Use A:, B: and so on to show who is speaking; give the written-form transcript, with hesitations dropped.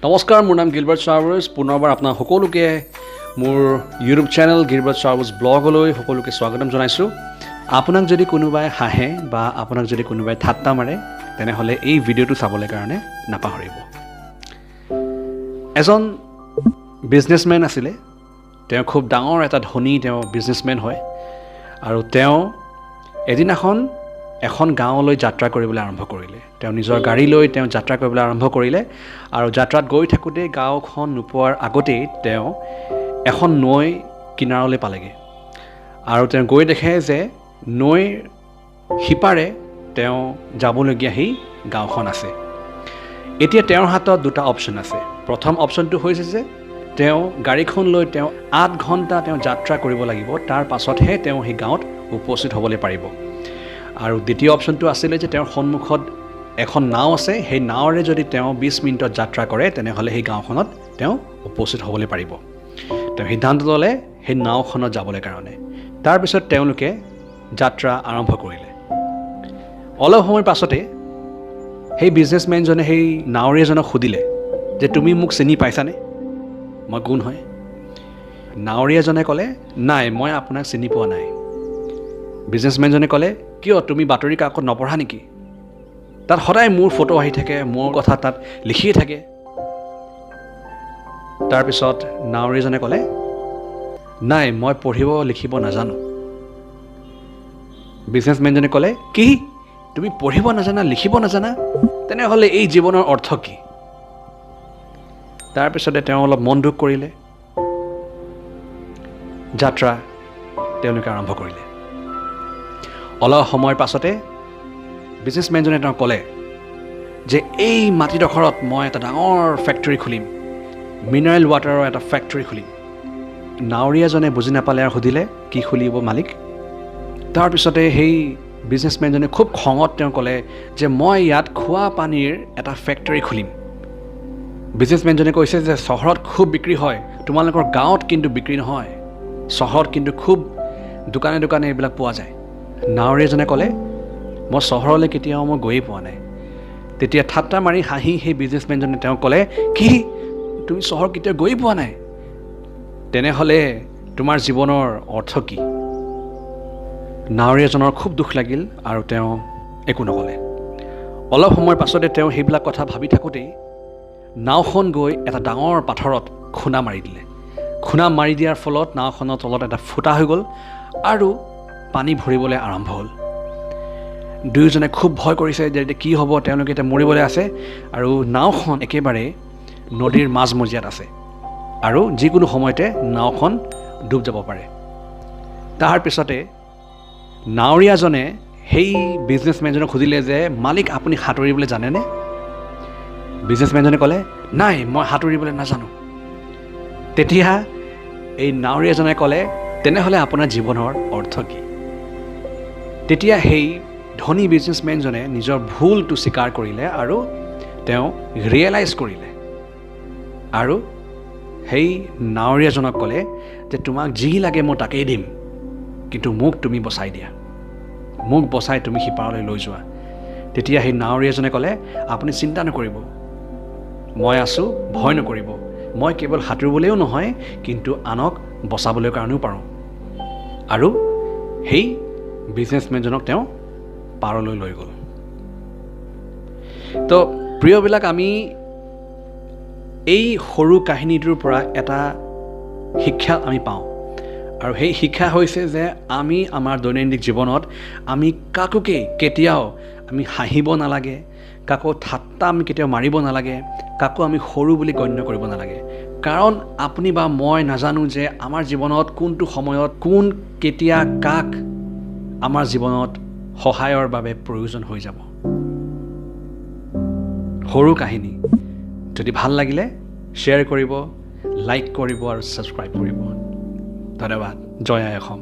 A: নমস্কাৰ, মোৰ নাম গিলবাৰ্ট চাৰ্ভাৰ্ছ। পুনৰবাৰ আপোনাক সকলোকে মোৰ ইউটিউব চেনেল গিলবাৰ্ট চাৰ্ভাৰ্ছ ব্লগলৈ সকলোকে স্বাগতম জনাইছোঁ। আপোনাক যদি কোনোবাই হাঁহে বা আপোনাক যদি কোনোবাই ঠাট্টা মাৰে, তেনেহ'লে এই ভিডিঅ'টো চাবলৈ কাৰণে নাপাহৰিব। এজন বিজনেছমেন আছিলে। তেওঁ খুব ডাঙৰ এটা ধনী তেওঁ বিজনেছমেন হয় আৰু তেওঁ এদিনাখন এখন গাঁৱলৈ যাত্ৰা কৰিবলৈ আৰম্ভ কৰিলে। তেওঁ নিজৰ গাড়ী লৈ তেওঁ যাত্ৰা কৰিবলৈ আৰম্ভ কৰিলে আৰু যাত্ৰাত গৈ থাকোঁতে গাঁওখন নোপোৱাৰ আগতেই তেওঁ এখন নৈ কিনাৰলৈ পালেগৈ আৰু তেওঁ গৈ দেখে যে নৈৰ সিপাৰে তেওঁ যাবলগীয়া সেই গাঁওখন আছে। এতিয়া তেওঁৰ হাতত দুটা অপশ্যন আছে। প্ৰথম অপশ্যনটো হৈছে যে তেওঁ গাড়ীখন লৈ তেওঁ 8 ঘণ্টা তেওঁ যাত্ৰা কৰিব লাগিব, তাৰ পাছতহে তেওঁ সেই গাঁৱত উপস্থিত হ'বলৈ পাৰিব। আৰু দ্বিতীয় অপশ্যনটো আছিলে যে তেওঁৰ সন্মুখত এখন নাও আছে, সেই নাৱেৰে যদি তেওঁ 20 মিনিটত যাত্ৰা কৰে, তেনেহ'লে সেই গাঁওখনত তেওঁ উপস্থিত হ'বলৈ পাৰিব। তেওঁ সিদ্ধান্ত ল'লে সেই নাওখনত যাবলৈ কাৰণে। তাৰপিছত তেওঁলোকে যাত্ৰা আৰম্ভ কৰিলে। অলপ সময়ৰ পাছতে সেই বিজনেছমেনজনে সেই নাৱৰীয়াজনক সুধিলে যে তুমি মোক চিনি পাইছানে, মই কোন হয়? নাৱৰীয়াজনে ক'লে, নাই, মই আপোনাক চিনি পোৱা নাই। বিজনেছমেনজনে ক'লে, কিয়, তুমি বাতৰি কাকত নপঢ়া নেকি? তাত সদায় মোৰ ফটো আহি থাকে, মোৰ কথা তাত লিখিয়ে থাকে। তাৰপিছত নাৱৰীয়াজনে ক'লে, নাই, মই পঢ়িব লিখিব নাজানো। বিজনেছমেনজনে ক'লে, কি, তুমি পঢ়িব নাজানা, লিখিব নাজানা? তেনেহ'লে এই জীৱনৰ অৰ্থ কি? তাৰপিছতে তেওঁ অলপ মন দুখ কৰিলে। যাত্ৰা তেওঁলোকে আৰম্ভ কৰিলে। অলপ সময়ৰ পাছতে বিজনেছমেনজনে তেওঁ ক'লে যে এই মাটিডোখৰত মই এটা ডাঙৰ ফেক্টৰী খুলিম, মিনাৰেল ৱাটাৰৰ এটা ফেক্টৰী খুলিম। নাৱৰীয়াজনে বুজি নাপালে আৰু সুধিলে, কি খুলিব মালিক? তাৰপিছতে সেই বিজনেছমেনজনে খুব খঙত তেওঁ ক'লে যে মই ইয়াত খোৱা পানীৰ এটা ফেক্টৰী খুলিম। বিজনেছমেনজনে কৈছে যে চহৰত খুব বিক্ৰী হয়, তোমালোকৰ গাঁৱত কিন্তু বিক্ৰী নহয়। চহৰত কিন্তু খুব দোকানে দোকানে এইবিলাক পোৱা যায়। নাৱৰীয়াজনে ক'লে, মই চহৰলৈ কেতিয়াও মই গৈয়ে পোৱা নাই। তেতিয়া ঠাট্টা মাৰি হাঁহি সেই বিজনেছমেনজনে তেওঁ ক'লে, কি, তুমি চহৰ কেতিয়াও গৈয়ে পোৱা নাই? তেনেহ'লে তোমাৰ জীৱনৰ অৰ্থ কি? নাৱৰীয়াজনৰ খুব দুখ লাগিল আৰু তেওঁ একো নক'লে। অলপ সময়ৰ পাছতে তেওঁ সেইবিলাক কথা ভাবি থাকোঁতেই নাওখন গৈ এটা ডাঙৰ পাথৰত খুন্দা মাৰি দিলে। খুন্দা মাৰি দিয়াৰ ফলত নাওখনৰ তলত এটা ফুটা হৈ গ'ল আৰু পানী ভৰিবলৈ আৰম্ভ হ'ল। দুয়োজনে খুব ভয় কৰিছে যে এতিয়া কি হ'ব, তেওঁলোকে এতিয়া মৰিবলৈ আছে আৰু নাওখন একেবাৰে নদীৰ মাজমজিয়াত আছে আৰু যিকোনো সময়তে নাওখন ডুব যাব পাৰে। তাৰপিছতে নাৱৰীয়াজনে সেই বিজনেছমেনজনক সুধিলে যে মালিক, আপুনি সাঁতুৰিবলৈ জানেনে? বিজনেছমেনজনে ক'লে, নাই, মই সাঁতুৰিবলৈ নাজানো। তেতিয়া এই নাৱৰীয়াজনে ক'লে, তেনেহ'লে আপোনাৰ জীৱনৰ অৰ্থ কি? তেতিয়া সেই ধনী বিজনেছমেনজনে নিজৰ ভুলটো স্বীকাৰ কৰিলে আৰু তেওঁ ৰিয়েলাইজ কৰিলে আৰু সেই নাৱৰীয়াজনক ক'লে যে তোমাক যি লাগে মই তাকেই দিম, কিন্তু মোক তুমি বচাই দিয়া, মোক বচাই তুমি সিপাৰলৈ লৈ যোৱা। তেতিয়া সেই নাৱৰীয়াজনে ক'লে, আপুনি চিন্তা নকৰিব, মই আছোঁ, ভয় নকৰিব। মই কেৱল সাঁতুৰিবলৈও নহয়, কিন্তু আনক বচাবলৈ কাৰণেও পাৰোঁ। আৰু সেই বিজনেছমেনজনক তেওঁ পাৰলৈ লৈ গ'ল। তো প্ৰিয়বিলাক, আমি এই সৰু কাহিনীটোৰ পৰা এটা শিক্ষা আমি পাওঁ আৰু সেই শিক্ষা হৈছে যে আমি আমাৰ দৈনন্দিন জীৱনত আমি কাকোকেই কেতিয়াও আমি হাঁহিব নালাগে, কাকো ঠাট্টা আমি কেতিয়াও মাৰিব নালাগে, কাকো আমি সৰু বুলি গণ্য কৰিব নালাগে। কাৰণ আপুনি বা মই নাজানো যে আমাৰ জীৱনত কোনটো সময়ত কোন কেতিয়া কাক আমাৰ জীৱনত সহায়ৰ বাবে প্ৰয়োজন হৈ যাব। সৰু কাহিনী। যদি ভাল লাগিলে শ্বেয়াৰ কৰিব, লাইক কৰিব আৰু ছাবস্ক্ৰাইব কৰিব। ধন্যবাদ। জয় আই অসম।